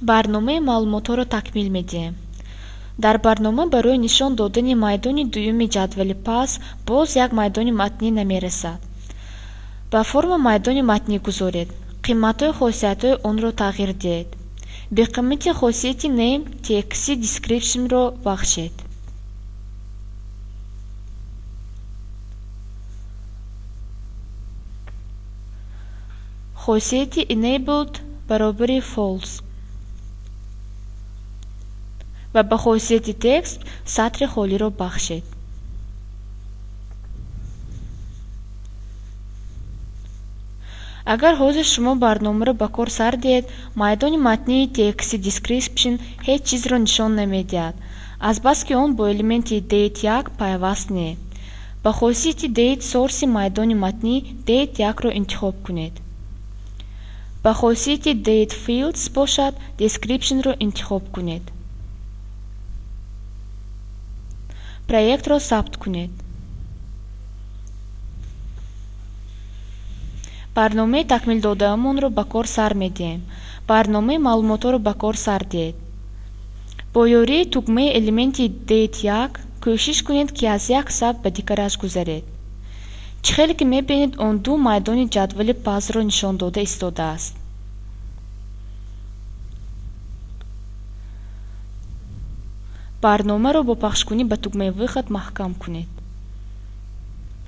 Барномаи маълумотҳоро такмил медиҳем. Дар барнома барои нишон додани майдони дуюми ҷадвали пас боз як майдони матнӣ намерасад. Ба форма майдони матнӣ гузоред. Қиматҳои хосиятҳои онро тағйир диҳед. Бе қимати хосияти Name тексти Description-ро бахшед. Хосияти Enabled баробари False ва ба хосияти Text сатри холиро бахшед. Агар ҳозир шумо барномаро ба кор сар диҳед, майдони матнии тексти Description ҳеҷ чизро нишон намедиҳад, азбаски он бо элементи Date 1 пайваст не. Ба хосияти Date Source майдони матнӣ Date 1-ро интихоб кунед. Ба хосияти Date Fields бошад, Description-ро интихоб кунед. Проектро сабт кунед. Барномаи такмилдодаамонро ба кор сар медиҳем. Барномаи маълумотҳоро ба кор сар диҳед. Бо ёрии тугмаи элементи Date 1 кӯшиш кунед, ки аз як саф ба дигараш гузаред. Чӣ хеле ки мебинед, он ду майдони ҷадвали пасро нишон дода истодааст. Барномаро бо пахшкунӣ ба тугмаи Выход маҳкам кунед.